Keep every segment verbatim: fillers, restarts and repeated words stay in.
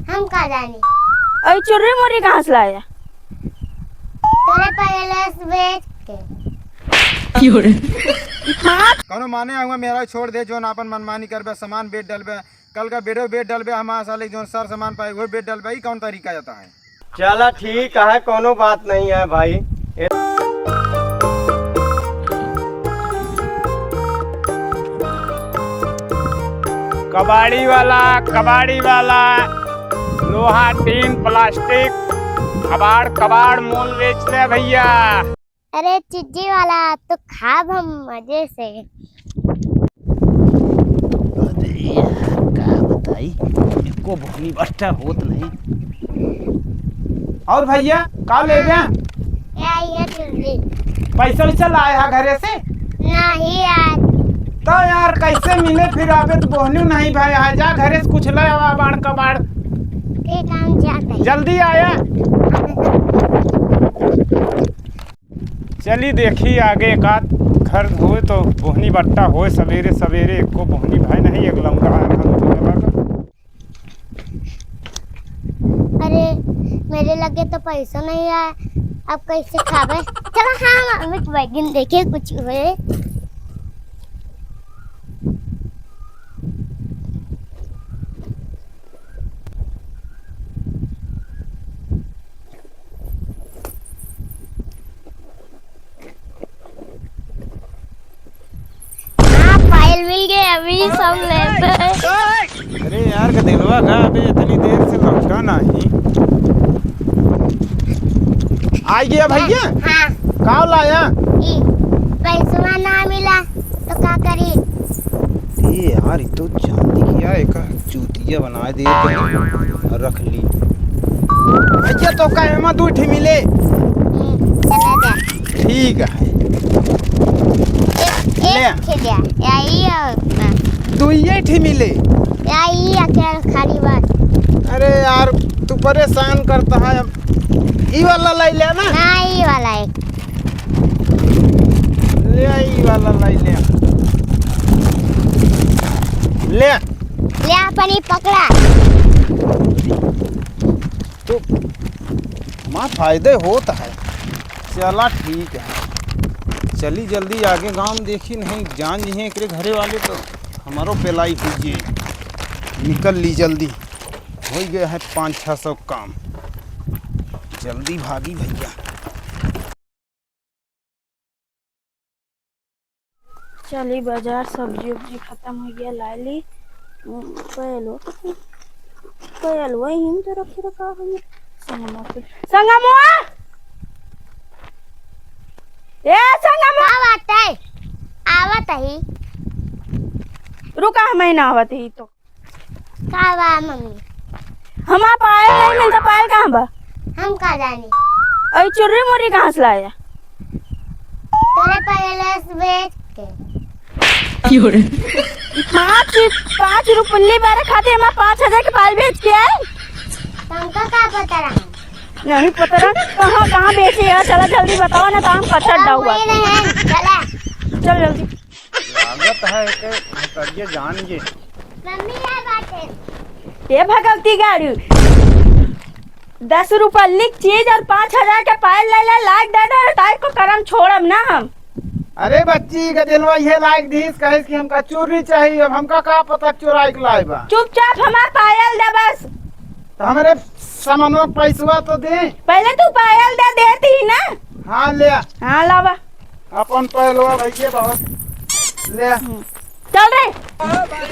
हम का जानी। अरे चुर्री मुर्री कहाँ से लाया? तोरे पहले से बेच के। की हो रे? हाँ। कौनो माने आऊँगा मेरा छोड़ दे, जोन आपन मनमानी करबे, सामान बेच डलबे, कल का बेडो बेच डलबे, हमारे साले जोन सर सामान पाए वो बेच डलबे, ई कौन तरीका जाता है? चला ठीक है, कौनो बात नहीं है भाई। ए- कबाड़ी वाला, कबाड़ी वाला, लोहा, टीन, प्लास्टिक, कबाड़, कबाड़ मोल बेच ले भैया। अरे चिज्जी वाला, तो खाब हम मजे से। अरे यार, का बताई, एको बोहनी बट्टा होत नहीं। और भैया, का लेबे? या, या चुर्री। पैसा वैसा लाए हा घरे से? नहीं यार। तो यार, कैसे मिले फिर? अबे तो बोहनी नहीं भाई, आ जा घरे से कुछ ले आवा, बाड़ का बाड़। ठीक, हम जाते हैं। जल्दी आया। चली देखी आगे एक आध घर होए तो बोहनी बट्टा होए, सवेरे सवेरे एको बोहनी भाई नहीं, एक लौंडा है, हम तो लगा। अरे, मेरे लगे तो पैसा नहीं है, अब कैसे खाबे? चलो हाँ, हम एक बैगिन देखे कुछ होए। हाँ, पायल मिल गए, अभी सब लेते हैं। अरे यार, गदेलवा का अबे इतनी देर से लौटा नहीं। आ गया भैया? हाँ। का लाया? ई, पैसवा ना मिला, तो का करी? ए यार, ई तो चांदी किया, एका चूतिया बनाए दे और रख ली। भैया, तो का एमा दू ठी मिले? हम्म, चला जा। ठीक है। एक, ले। एक ठे द्या। या ई और ना। दुइये ठी मिले। या ई अकेल खाली बात। अरे यार, तू परेशान करता है। अब ई वाला ले ले ना। ना, ई वाला एक। ले, ई वाला ले ले। ले। ले, अपन ई पकड़ा। तो हमार फायदे होत है। चला ठीक है, चली जल्दी आगे गाँव में, देखी नहीं जान जी हैं एकरे घरे वाले तो हमारो पेलाई हुई जे। निकल ली जल्दी, हो गया है पाँच छः सौ काम। जल्दी भागी भैया। चली बाजार, सब्जी उब्जी खतम हो गया, ला ली। उम, पयलो, पयलो, वही तो रखे रखा है। संगमवा के, संगमवा! ए, संगमवा! का बात है? आवत ही। रुका, हम ही ना आवत ही तो। का बा मम्मी? हमार पायल नहीं मिलता, पायल कहाँ बा? हम का जानी। अरे चुर्री मुर्री कहाँ से लाया? तोरे पायल से बेच के। क्यों रे? पाँच, पाँच रुपये बारह खातिर हमार पाँच हजार के पायल बेच के आए? तुमका का पता रहा? नहीं पता रहा। कहाँ, कहाँ बेचे यार? चला जल्दी बताओ ना, तो हम कचर डाउआ। नहीं है, चला। चल जल्दी। लागत है एके भकरिया जान गे। मम्मी यार बात है। ए भगवती गाड़ू, दस रुपया लिख चीज और पाँच हजार के पायल ले ले, लाग दे दे, ताई को करम छोड़म ना हम। अरे बच्ची, गदेलवा ये लाग दीस, कहे कि हमका चुर्री चाहिए, अब हमका का पता चुराई के लाए बा। चुपचाप हमार पायल दे बस। तो हमरे सामानों का पैसवा तो दे। पहले तू पायल दे देती ना। हाँ ले। हाँ लावा। अपन पहलवा भैया बहुत। ले। चल रे।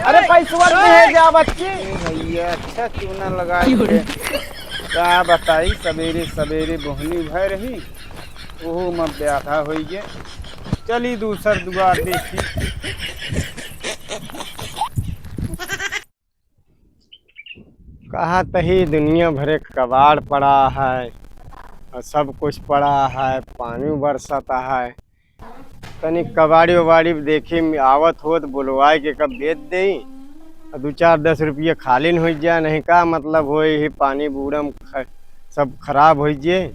अरे पैसवा दे है जा बच्ची। ए भैया, अच्छा चूना लगा के। का बताई, सवेरे सवेरे बोहनी भय रही, ओहू में ब्याधा होई गे। चली दूसर दुआर देखी। कहा तही दुनिया भरे कबाड़ पड़ा है और सब कुछ पड़ा है, पानी बरसत है। तनी कबाड़ी उबाड़ी देखी, आवत होत बुलवाए के कब बेच देई और दो चार दस रुपये खालिन हो जाए, नहीं का मतलब होई, ही पानी बूढ़म ख-, सब खराब हो जाए।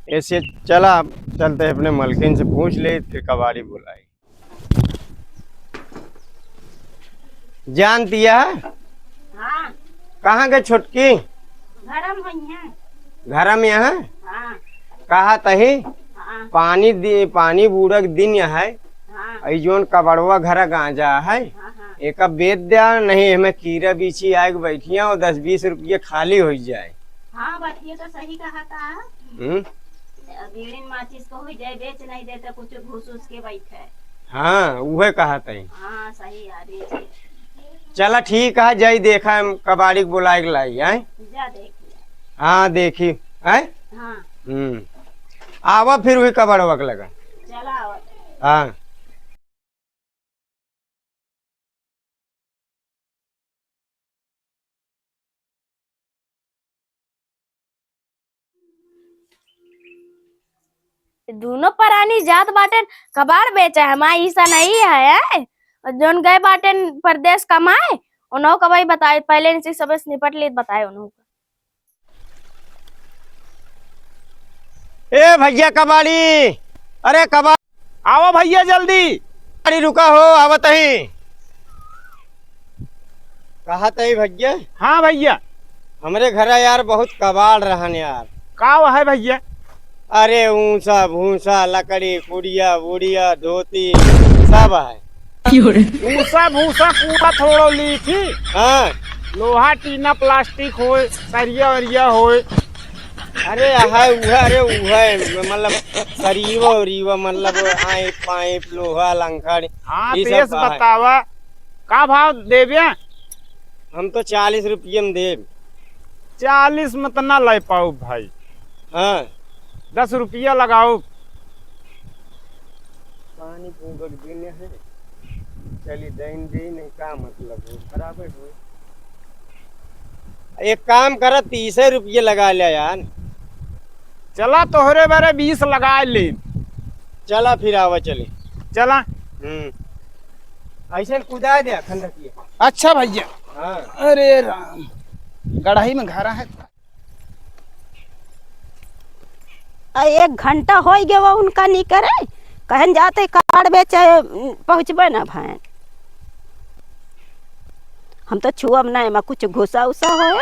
ऐसे चला, चलते अपने मलकिन से पूछ ले, फिर कबाड़ी बुलाई। जानती है? हाँ। कहाँ के छोटकी? घरम होइहैं। घरम यहाँ? हाँ। कहा तही? हाँ। पानी दि-, पानी बूड़क दिन यहाँ है। हाँ। ई जौन कबड़वा घर गांजा है, हाँ, हाँ। एका बेच द्या, नहीं हमें कीड़ा बीछी आए के बैठिया और दस बीस रुपये खाली हो जाए। हाँ, बात ये तो सही कहा था। हम्म। बीड़ीन माचिस को हुई जाए, बेच नहीं देते, कुछ घूस उस के बैठे। हाँ, उहे कहा तही। हाँ, सही आदमी। चला ठीक है, जाई देखा, हम कबाड़ी के बुलाए के लाई, हैं? जा देख लिया। हाँ, देखी, हैं? हाँ। हम्म। आवा फिर वही कबाड़वा के लगा। चला आवा। हाँ। दूनो परानी जात बाटेन, कबाड़ बेचे, हमार हिस्सा नहीं है, हैं? और जौन गए बाटेन परदेस कमाए, उन्हों का भाई बताए, पहले इनसे सबसे निपट लेत बताए उन्हों का। ए भैया कबाड़ी, अरे कबाड़ी। आवा भैया जल्दी। अरे रुका हो, आवत ही। कहा तही भैया? हाँ भैया। हमरे घरा यार बहुत कबाड़ रहन यार। का है भैया? अरे ऊंसा भूसा, लकड़ी, कुड़िया, बुड़िया, धोती, सब है। ऊंसा भूसा कूड़ा थोड़ो ली थी। हाँ। लोहा, टीना, प्लास्टिक होए, सरिया वरिया होए। अरे है उहे, अरे उहे, मतलब सरीवा उरीवा, मतलब आइप पाइप, लोहा, लंकड़, हाँ, ई तो सब एस है। बतावा, का भाव देबे? हम तो चालीस रुपये में देब। चालीस में तो ना ले पाउब भाई। हाँ। दस रुपया लगाउब। पानी पूंगक दिन है, चली दैन दे, नहीं का मतलब हो, खराब है हो। एक काम करा, तीसे रुपये लगा ले यार। चला तोहरे बारे बीस लगा ले। चला फिर आवा चली। चला। हम्म। ऐसे कुदा दे खंडकिया। अच्छा भैया। हाँ। अरे राम, गड़ाही में घरा है। आ, एक घंटा होई गवा उनका निकरे, कहन जाते कबाड़ बेचे, उम, पहुँचबे ना भैन। हम तो छुअब ना, एमा कुछ घुसा उसा होए।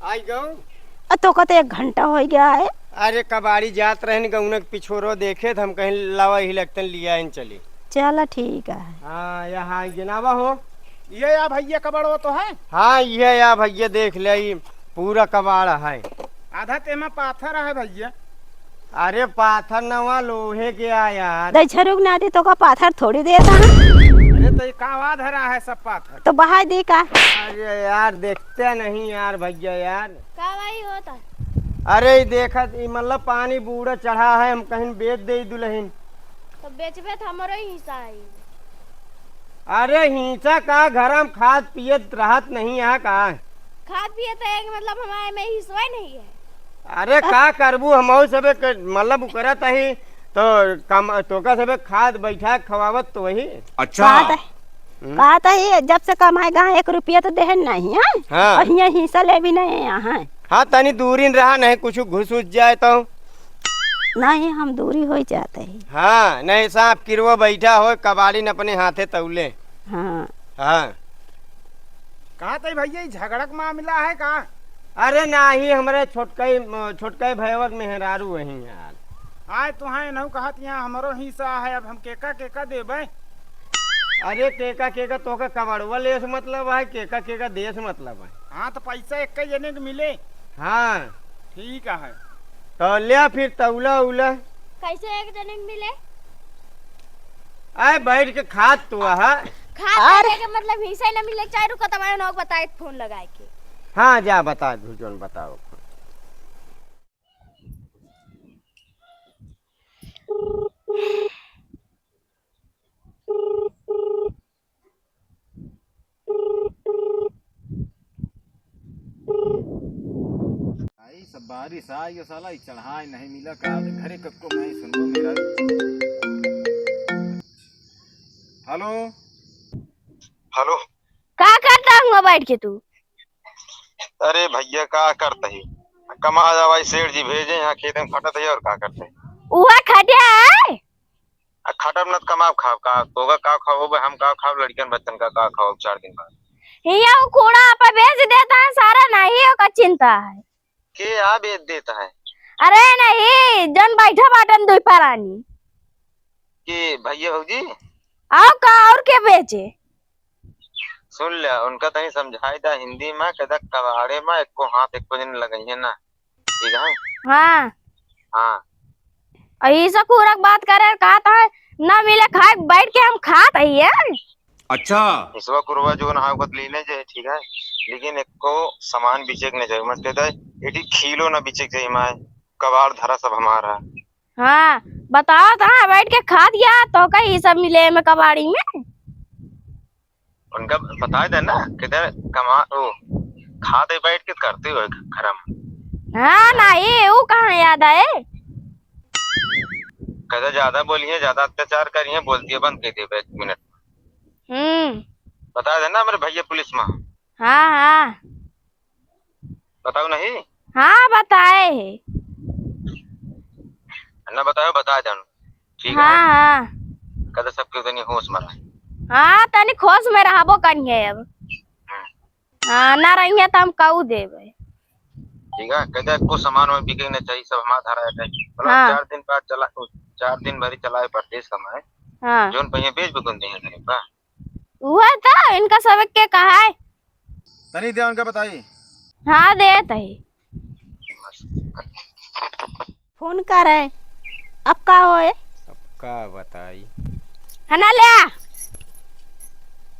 आई गऊ। आ, तो कहते एक घंटा हो गया है। अरे, कबाड़ी जात रहन, गउनक पिछोरो देखे, त हम कहीं लावा ही लगतन लिया इन चली। चला, ठीक है। हाँ, यहाँ आई जनावा हो। ये या भैया कबाड़वा तो है? हाँ, ये या भैया, देख ले, ई पूरा कबाड़ है। आधा तेमा पाथर है भैया। अरे पाथर नवा लोहे के आ यार। दई छरुक ना दी तो का पाथर थोड़ी देता है। अरे तो ये का आवाज हरा है सब पाथर। तो बहाई दी का? अरे यार देखते नहीं यार भैया यार। का भाई होता? अरे ई देखत ई मतलब पानी बूढ़ा चढ़ा है, हम कहीं बेच दे दुल्हन। तो बेचबे तो हमरो ही हिस्सा है। अरे हिंसा का, घर में खात पियत रहत नहीं है का? खात पियत है कि मतलब हमारे में हिस्सा ही नहीं है। अरे का करबू, हमहू सबे क-, मतलब उ करत ही तो कम, तोका सबे खात बैठा खवावत तो वही। अच्छा। कहत है, हम्म। कहत है, जब से कमाए गा एक रुपया तो देहन नहीं है। हाँ। और हियाँ हिस्सा ले भी नहीं है यहाँ। हाँ, तनी दूरी रहा, नहीं कुछ घुस उस जाए तो। नहीं, हम दूरी हो जाते ही। हाँ, नहीं सांप किरवा बैठा हो, कबाड़ी न अपने हाथे तौले। हाँ। हाँ। कहा तई भैया, ई झगड़क मामला है का? अरे नाही, हमरे छोटकई, छोटकई भयवक मेहरारू वही यार। आए तो हैं, नहु कहत यहाँ हमरो हिस्सा है, अब हम केका केका देबे? अरे केका केका तोका कबाड़वा लेस मतलब है, केका केका देस मतलब है। हाँ, तो पैसा एक जने के मिले। हाँ। ठीक है। तो ले फिर तौला उला। कैसे एक जने के मिले? आए बैठ के खात तो आहा। खात अरे। के मतलब हिस्सा ही ना मिले, चाहे रुको तब नौ बताए फोन लगाए के। हाँ, जा बता दू, जोन बताओ। आई सब बारिश आ गयो साला, ई चढ़ाई नहीं मिला का, आज घरे कक्को मैं सुनबो मेरा। हेलो। हेलो। का करता हुआ बैठ के तू? अरे भैया का करता ही, कमा जा भाई, सेठ जी भेजे यहाँ खेत में खटत है और का करते हैं? उहा खटिया है। बाटब न त कमाब खाब का? तोहका का खाओ बे, हम का खाब, लड़िकन बच्चन का का खाओ चार दिन बाद? हिया उ कूड़ा पे बेच देता है सारा, नहीं ओकर चिंता है। के आ बेच देता है? अरे नहीं, जन बैठा बाटन दुई परानी। के भैया भौजी? आओ का, और के बेचे? सुन ले, उनका तनी समझाई दा हिंदी में, कहता कबाड़े में एको हाथ एको दिन लगइहे ना, ठीक है? हाँ। हाँ। और ई सब कूड़ा के बात करे, कहत है, ना मिले खाए, बैठ के हम खात है ये। अच्छा। इसवा कुरवा जो ना होगत लीने जे, ठीक है, लेकिन एको सामान बिचे के नहीं चाहिए, मत कहता है, एटी खीलो ना बिचे के चाहिए, माए कबाड़ धरा सब हमारा। हाँ, बताओ तो, हाँ, बैठ के खात गया तो का ई सब मिले में कबाड़ी में? उनका बताए दे ना, किधर कमा, ओ, खाते बैठ के करते हो घर में। हाँ, नहीं, वो कहाँ याद आए? कहते ज्यादा बोलिए, ज्यादा अत्याचार करिए, बोलती है बंद कर दिए एक मिनट। हम्म। बता देना मेरे भैया पुलिस में। हाँ, हाँ। बताओ नहीं? हाँ, बताए है। ना बताओ, बता देना। ठीक है? हाँ, हाँ। कहते सबके तनी होश में रहे। हाँ, तनी होश में रहबो करिए अब। हम्म। हाँ, ना रहिए तो हम कहू देबे। ठीक है, कहते कुछ सामान में बिके नहीं चाहिए, सब हमारा धरा है। मतलब हाँ। चार दिन बाद चला, चार दिन भरी चलाए परदेश कमाए। हाँ। जोन पहिए बेच बिकुन देंगे नहीं बा। उहे तो इनका सब के कहा है। तनी दे उनका बताई। हाँ, देत है। फोन करे, अब का होए? अब का बताई? है ना, ले आ।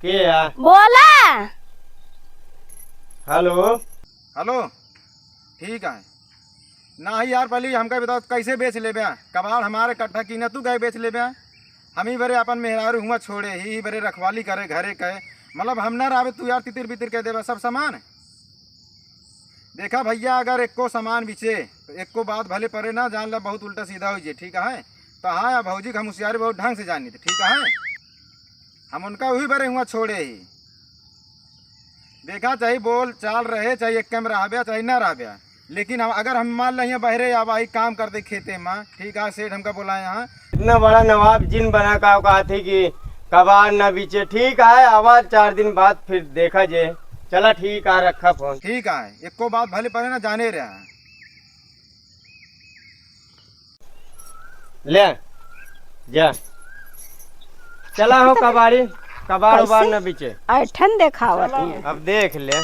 के आ? बोला। हेलो। हेलो, ठीक है। नाही यार, पहले हमका बताओ, कैसे बेच लेबे? कबाड़ हमारे कट्ठा कीना, तू कहे बेच लेबे? हम ही बरे अपन मेहरारू हुआ छोड़े, ही, ही बरे रखवाली करे घरे के, मतलब हम ना रहबे, तू यार तितिर बितिर कह देबे सब सामान। देखा भैया, अगर एको सामान बिचे, तो एको बात भले परे ना, जान ला बहुत उल्टा सीधा हो जाए, ठीक है? तो हाँ, या भौजी के हम होशियारी बहुत ढंग से जानी थे, ठीक है? हम उनका वही बरे हुआ छोड़े ही। देखा, चाहे बोल चाल रहे, चाहे एक में रहबे, चाहे ना रहबे, लेकिन हम, अगर हम मान ला यहाँ बहरे या भाई काम करते खेते में, ठीक है, सेठ हमका बोलाए यहाँ। इतना बड़ा नवाब जिन बना का औकात है कि कबाड़ ना बिचे। ठीक है, आवाज चार दिन बाद फिर देखा जे। चला ठीक है, रखा फोन। ठीक है, एको बात भले परे ना जाने रहा। ले, जा। चला हो कबाड़ी, कबाड़ उबाड़ कैसे? न बिचे। ऐठन देखावत है। अब देख ले।